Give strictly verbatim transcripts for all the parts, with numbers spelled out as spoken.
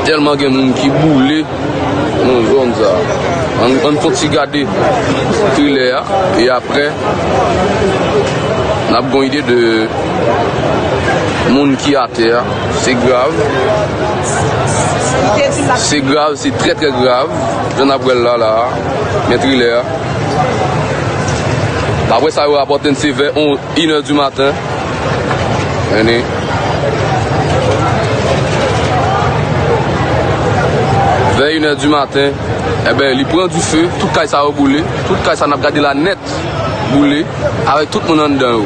Tèlman gen moun ki boule nan zòn sa. Ann, ann fon ti gade trilè a, e apre, n ap gon ide de moun ki atè a. Se grav. Se grav, se trè, trè grav. Jan n ap wè l la, la a, men trilè a. Daprè sa yo rapòte n, se vè on, inè di maten. Tande. Vè inè di maten, enben, li pran dife, tout kay sa yo boule, tout kay sa n ap gade la nèt boule, avèk tout moun anndan yo.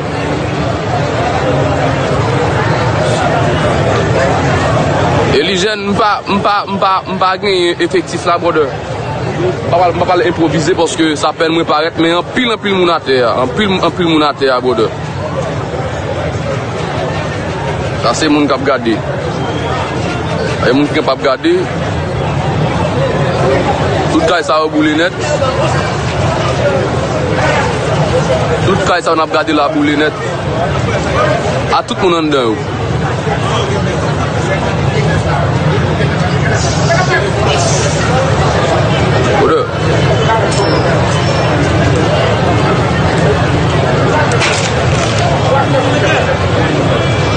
E lijyèn, m pa, m pa, m pa, m pa genyen efektif la, brother. M pa pral, m pa pral enpwovize paske sa pèn mwen parèt, men anpil, anpil moun atè a. Anpil, anpil moun atè a, brother. Sa se moun k ap gade. E moun ki p ap gade. Tout kay sa yo boule nèt. Tout kay sa yo n ap gade la boule nèt. A tout moun anndan yo. Brother.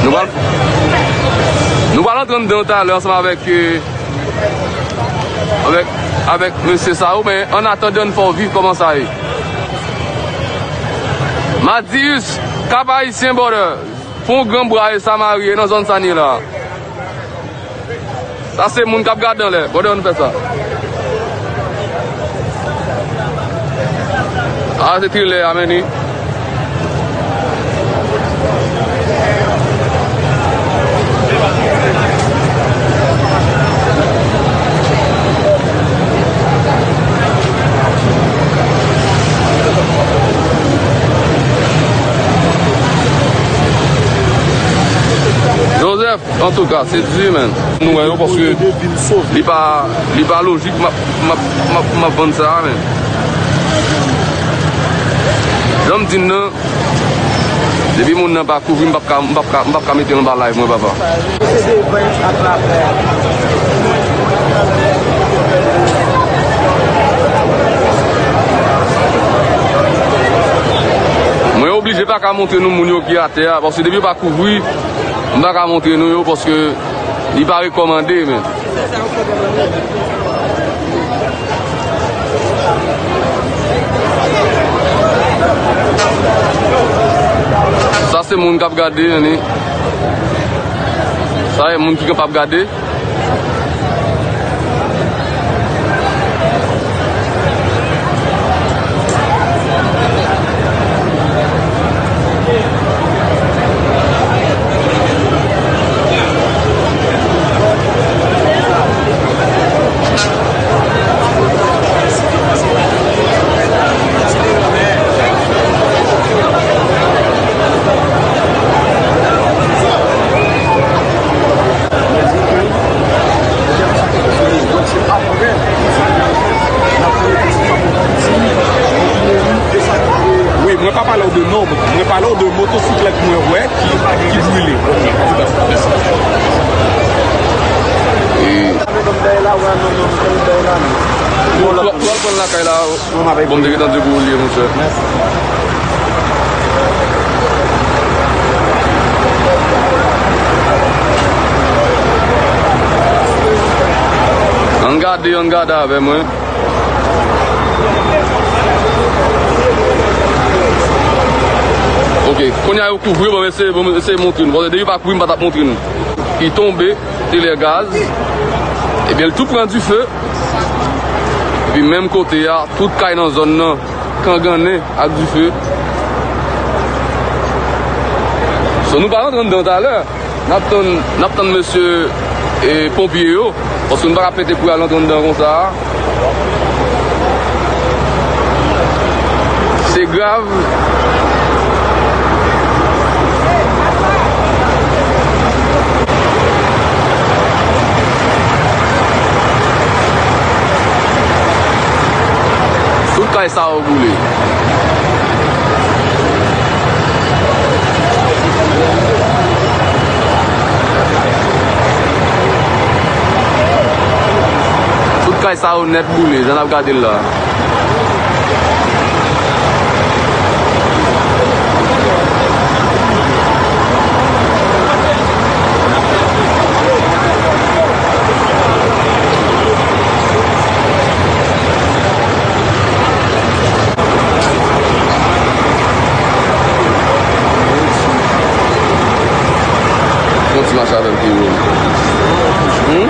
Nou pral, nou pral antre anndan talè ansanm avèk, euh, avèk, avèk mesye sa yo, men annatandan, n fè w viv kòman sa ye. Madius, Cap Haïtien Border. Fon gran bra e Samari e nan zòn sa n ye la. Sa se moun k ap gade anlè pandan nou fè sa. A, se trilè a, men ni. Joseph, antouka, se di, men. Nou wè yo, paske li pa, li pa lojik, m ap, m ap, m ap, m ap vann sa a, men. Jan m di n nan, depi moun nan pa kouvri, m p ap ka, m p ap ka, m p ap ka mete l anba live mwen, papa. Se devan atravè. Mwen oblije pa ka montre nou moun yo ki atè a, paske depi yo pa kouvri, m pa ka montre nou yo, paske li pa rekòmande, men. Sa se moun k ap gade, men. Sa e moun ki kapab gade. Wi, mwen pa pale w de nonb, mwen pale w de motosiklèt mwen wè ki, ki brile. Ok, mèsi. E, w al pran lakay la. Bon, m te gentan di w pou ou li ye, monchè. Ann gade, ann gade avè mwen. Ok, kounye a yo kouvri, bon, m eseye, bon, m eseye montre nou. Paske depi yo pa kouvri, m pa t ap montre nou. Li tonbe. Trilè gaz, ebyen, l tou pran dife. Epi menm kote a, tout kay nan zòn nan kangannen ak dife. So, nou pral rantre anndan talè. N ap tann, n ap tann mesye, e, ponpye yo, paske nou pa ka pete kouri al rantre anndan konsa. Se grav. Tout kay sa yo boule. Bagay sa yo nèt boule, jan n ap gade l la. Yon ti mache avè m pi wo. Hmm?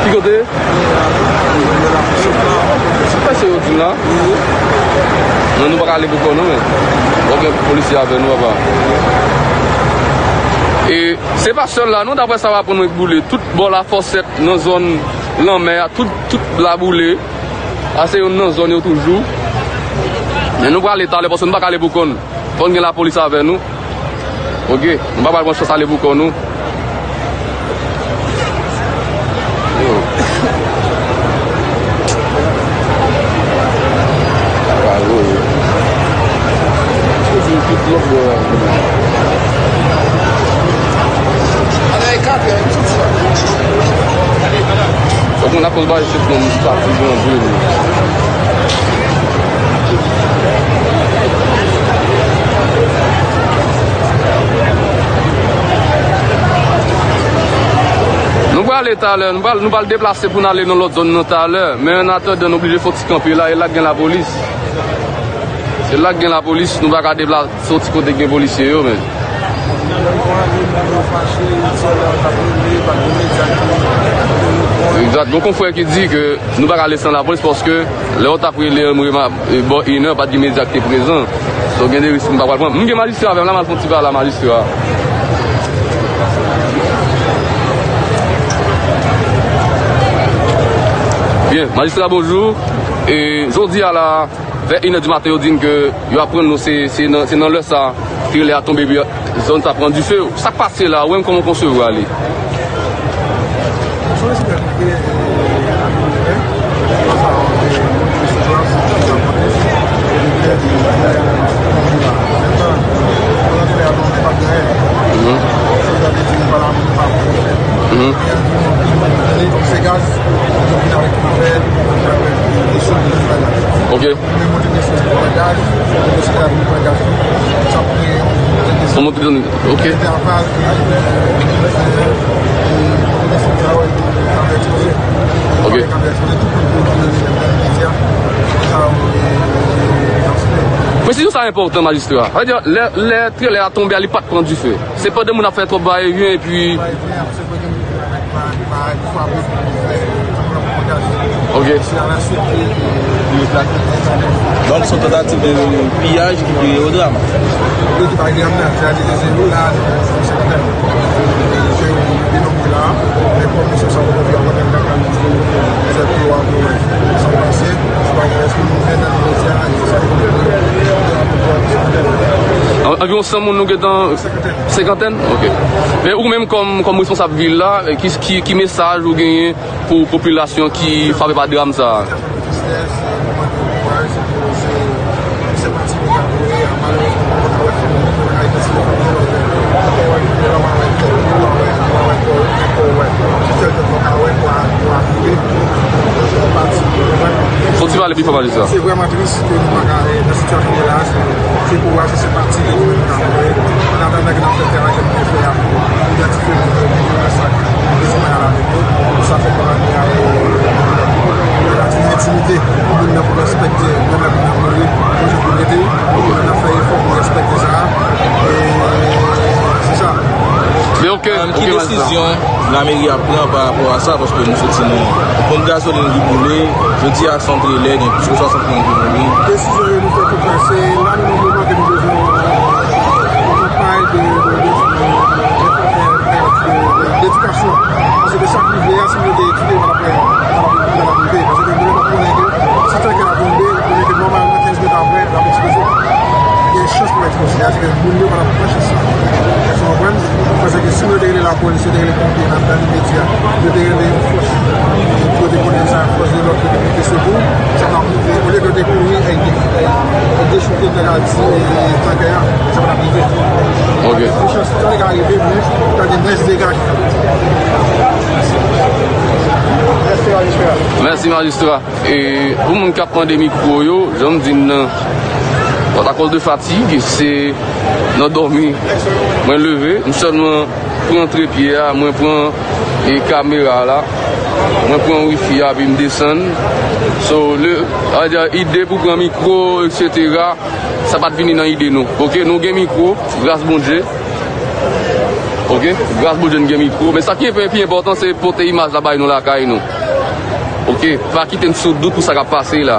Ki kote? Sa yo di m la? Non, nou pa ka ale pou kò nou, men. Wè gen polisye avè nou, apa. E se pa sèl la, non, daprè sa w aprann mwen k boule. Tout bò Lafòsèt, nan zòn lanmè a, tout, tout la boule. A se youn nan zòn yo toujou. Men nou prale talè, paske nou pa ka ale pou kò n. Fò n gen lapolis avè nou. Ok, nou pa pral pran chans ale pou kò nou. Yo. Pa vre, yo. Yo di tout lòt bò a. Fòk moun akoz ba chèf nou sa pi gran vre. Nou prale talè, nou pral, nou pral deplase pou n ale nan lòt zòn nan talè, men an atandan nou oblije fè yon ti kanpe la, e la k gen lapolis. Se la k gen lapolis, nou pa ka deplase. Soti kote gen polisye yo, men. Egzat. Gon konfrè ki di ke nou pa ka ale san lapolis paske lè yo t ap rele m, e, bò inè, pa t gen medya ki te prezan. So, gen de risk m pa pral pran. M gen majistra avè m la, m al fè yon ti pale a majistra. Byen, majistra, bonjou. E jodi a la, vè inè di maten, yo di n ke yo aprann nou se, se nan, se nan lè sa, trelè a tonbe, epi zòn sa pran dife. Sa k pase la, ou menm, kòman w konsevwa li? Mhm. Mhm. Ok. Yon montè desann, ok. Ok. Presizyon sa enpòtan, majistra. Sa vle di, lè, lè trelè a tonbe a, li pa t pran dife. Se pandan moun ap fè twòp va e vyen, epi Ok. Donk, se yon tantativ de piyaj ki vire o dram. An-, anviwon san moun nou gentan Senkantèn? Ok. Men ou menm kòm, kòm responsab vil la, ki, ki, ki mesaj ou genyen pou popilasyon ki frape pa dram sa a? Fò w ti pale pi fò, majistra. Se vrèman tris ke nou pa ka, eh, nan sitiyasyon nou ye la, se, se kouraj, se senpati ke nou menm nou ka montre. An atandan ke n ap fè travay ke nou te fè a, pou idantifye moun yo, ki te nan sa, ki te sou mwen avèk yo, pou sa fèt nan lane a, eh, relativ entimite, pou moun nan pou respekte, menm lè moun nan mouri, pou jis pou rete, pou n ap fè efò pou respekte sa, eh, se sa. Men ok, Ki desizyon lameri ap pran pa rapò a sa, paske nou soti nan yon ponp gazolin ki boule, jodi a se yon trelè, gen plis ke swasant moun ki mouri. Desizyon yo nou fè pou fè, se la nou nan moman ke nou bezwen yon kanpay de, de, de, de, de, de, de, de, d'edikasyon. Paske sa k rive a, si nou te etidye, nou t ap wè, nou t ap, nou t ap rive. Paske nou t ap konnen ke si tank la tonbe, nou konnen ke nòmalman kenz mèt apre, l ap eksploze. Gen chans pou l eksploze. Sa vle di ke moun yo pa t ap pran chans sa. Èske w konprann? Paske si nou te rele lapolis, yo te rele ponpye nan, nan limedya, yo te rele fòs, yo te konnen sa, fòs de lòd, yo te pote sekou, sa pa t ap rive. Olye ke yo te kouri, e, e, e, dechoute, tank a di, e, tankè a, sa pa t ap rive. Ok. Mèsi, majistra. E pou moun k ap mande mikwo yo, jan m di n nan, bon, akoz de fatig, se nan dòmi mwen leve, m sèlman pran trepye a, mwen pran e kamera la, mwen pran wifi a, epi m desann. So, le, sa vle di, ide pou pran mikwo, etsetera, sa pa t vini nan ide nou. Ok, nou gen mikwo, gras Bondye. Ok, gras Bondye, nou gen mikwo. Men sa ki pi enpòtan, se pote imaj la bay nou lakay nou. Ok, pa kite n sou dout pou sa k ap pase la.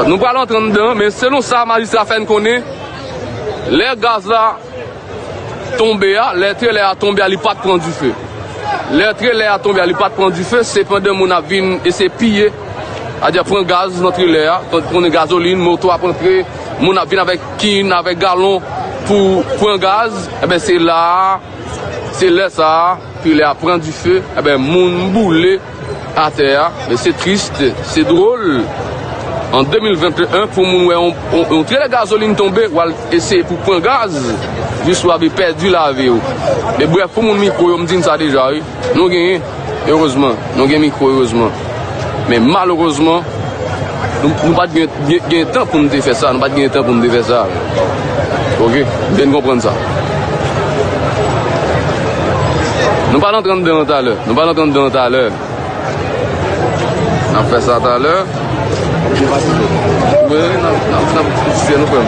Nou pral antre anndan, men selon sa majistra fè n konnen, lè gaz la tonbe a, lè trelè a tonbe a, li pa t pran dife. Lè trelè a tonbe a, li pa t pran dife, se pandan moun ap vin eseye piye, adya pran gaz nan trelè a, pran gazolin, moto ap antre, moun ap vin avèk kin, avèk galon pou pran gaz, enben se la a, se lè sa a, trelè a pran dife, enben moun boule atè a, men se tris, se dwòl. An de mil venteyen, pou moun wè yon, yon, yon trelè gazolin tonbe, w al eseye pou pran gaz, jis w ap pèdi lavi w. Men brèf, pou moun mikwo yo, m di n sa deja, wi. Nou genyen, erezman, nou gen mikwo, erezman. Men malerezman, nou, nou pa t gen, gen, gen tan pou n te fè sa, nou pa t gen tan pou n te fè sa. Ok? M vin konprann sa. Nou pral antre anndan talè. Nou pral antre anndan talè. N ap fè sa talè. Wi, n ap, n ap, n ap, se nou frè m.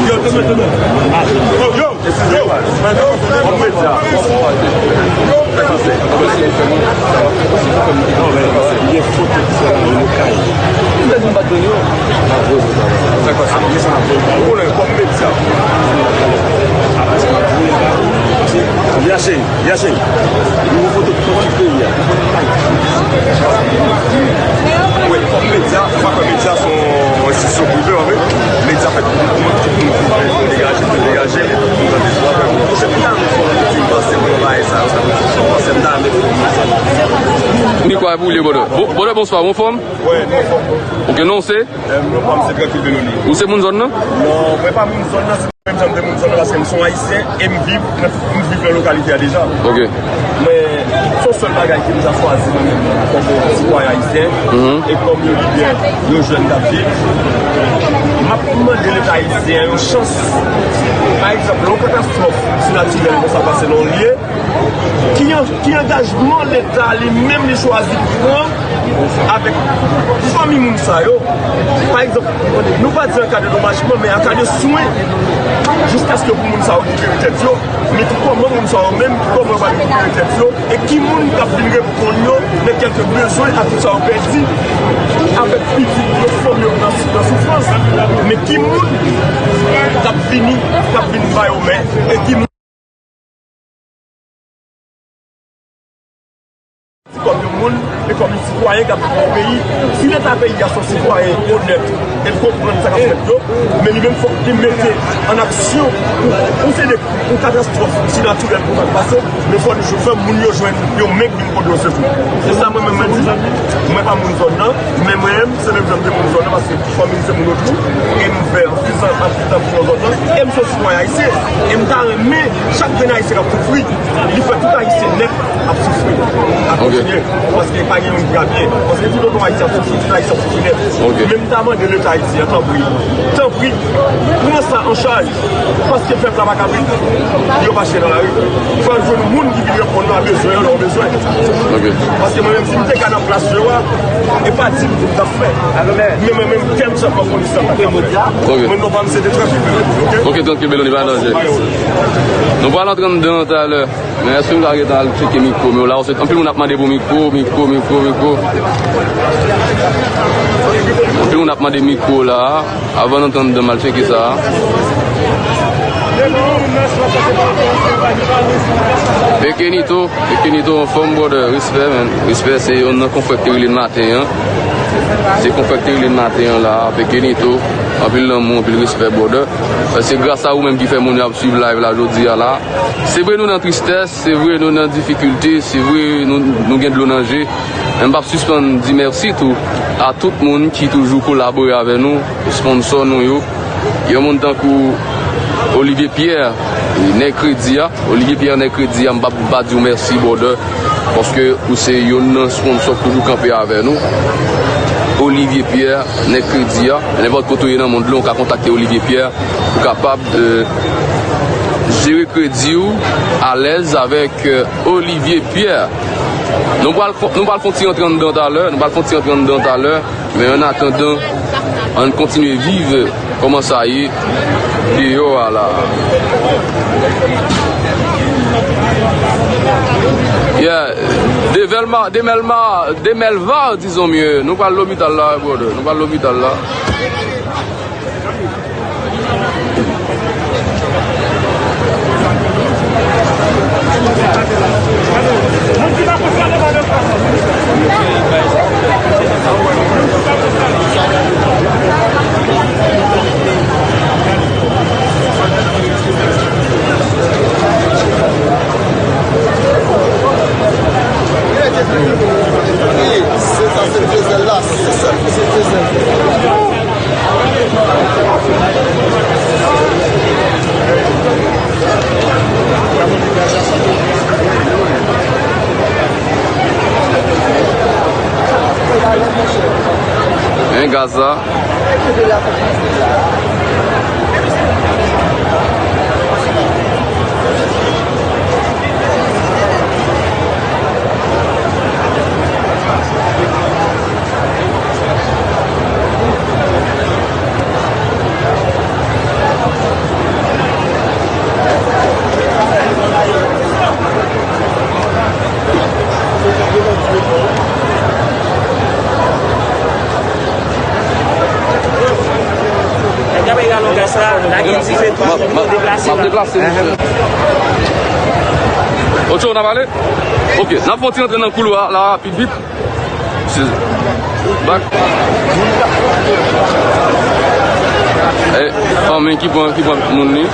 Yo, yo, yo, yo, yo, yo, Yache, yache. Nouvo foto pou tout peyi a. Wi, kòm medya, ou pa kwè medya se yon enstitisyon prive, an vre? Medya fèt pou tout moun, tout moun pou degaje, pou degaje, men tout moun tande sou afè. Monchè, m ta renmen fè yon ti pase pou yon bagay sa, sa, sa, sa, m ta renmen fè yon ti pase. Mikwo a boule, brother. Bo-, brother, bonswa, ou anfòm? Wi, nou anfòm. Ok, non w se? Eh, non pa m se Trankil Beloni. Ou se moun zòn nan? Non, mwen pa moun zòn nan, se mwen menm jan m te moun zòn nan, paske m se yon Ayisyen e m viv, m viv nan lokalite a deja. Ok. Men, se yon sèl bagay ke m ta chwazi mwen menm kòm yon sitwayen ayisyen e kòm yon lidè yon jèn k ap viv. M ap mande Leta ayisyen an yon chans. Pa egzanp, lè yon katastwòf sinatirèl konsa pase nan yon lye, ki an-, ki angajman Leta li menm li chwazi pran avèk fanmi moun sa yo? Pa egzanp, nou pa di an ka de domajman, men an ka de swen, jiskaske pou moun sa yo libere tèt yo, men kòman moun sa yo menm, kòman yo pral libere tèt yo, e ki moun k ap vin reponn yo nan kèlke bezwen ak tout sa yo pèdi, avèk pitit yo, fanmi yo nan, nan soufrans, men ki moun k ap vini, k ap vin ba yo men, e ki moun kòm yon moun e kòm yon sitwayen k ap viv nan yon peyi. Si Leta peyi a se yon sitwayen onèt e l konprann sa k ap fèt yo, men li menm fòk li mete an aksyon pou, pou se de, yon katastwòf sinatirèl konsa k pase, men fò l fè moun yo jwenn yon men k vin pote yo sekou. Se sa mwen menm mwen di. Mwen pa moun zòn nan, men mwen menm, se menm jan m te moun zòn nan, paske fanmi m se moun Wotou, e m fè anpil tan, anpil tan pou zòn nan, e m se yon sitwayen ayisyen, e m ta renmen chak grenn ayisyen k ap soufri, li fè tout ayisyen nèt ap soufri, ap kontinye, paske pa gen youn ki ka byen, paske tout otan ayisyen ap soufri, tout ayisyen ap soufri nèt. Men m ta mande Leta ayisyen an, tanpri, tanpri, pran sa an chaj, paske pèp la pa ka viv, yo mache nan lari. Fò n jwenn moun ki vin reponn nou a bezwen yo, lè yo bezwen. Paske mwen menm, si m te ka nan plas yo a, e pa di m pou m t ap fè. Men mwen menm, kè m sèlman konn sa m t ap fè. Mwen non pa m se de Trankil Beloni, ok? Ok, Trankil Beloni, pa danje. Nou pral antre anndan talè. Men èske nou ka gentan al tcheke mikwo m yo la? Paske anpil moun ap mande pou mikwo, mikwo, mikwo, mikwo. Anpil moun ap mande mikwo la. Avan n antre anndan, m al tcheke sa. Pekenito, Pekenito, anfòm, brother, respè, man. Respè, se youn nan konfrè k te rele n maten an. Se konfrè k te rele n maten an la, Pekenito. Anpil lanmou, anpil respè, brother. Se gras a ou menm ki fè moun yo ap swiv live la jodi a la. Se vre nou nan tristès, se vre nou nan difikilte, se vre nou, nou gen dlo nan je. Men m p ap sispann di mèsi tou a tout moun ki toujou kolabore avè nou, sponsò nou yo, Yon moun tankou Olivier Pierre, nèg kredi a. Olivier Pierre, nèg kredi a, m p ap pa di w mèsi, brother, paske ou se youn nan sponsò k toujou kanpe avè nou. Olivier Pierre, nèg kredi a, nenpòt kote w ye nan mond lan, ou ka kontakte Olivier Pierre, ou kapab, euh, jere kredi w alèz avèk, euh, Olivier Pierre. Nou pral, nou pral fè yon ti rantre anndan talè, nou pral fè yon ti rantre anndan talè. Men an atandan, ann kontinye viv kòman sa ye deyò a la. Yeah, de Velma, de Melma, de Melva, disons mieux. Nou pral lopital la, brother. Nou pral lopital la. Se sa, se dyezèl la, se sèl ki se dyezèl. Men gaz la. M ap, m ap, m ap deplase, mesye. Ocho, n ap ale? Ok, n ap fè yon ti rantre nan koulwa la, rapid, vit. Bak. Eh, fanmi ki pran, ki pran moun li.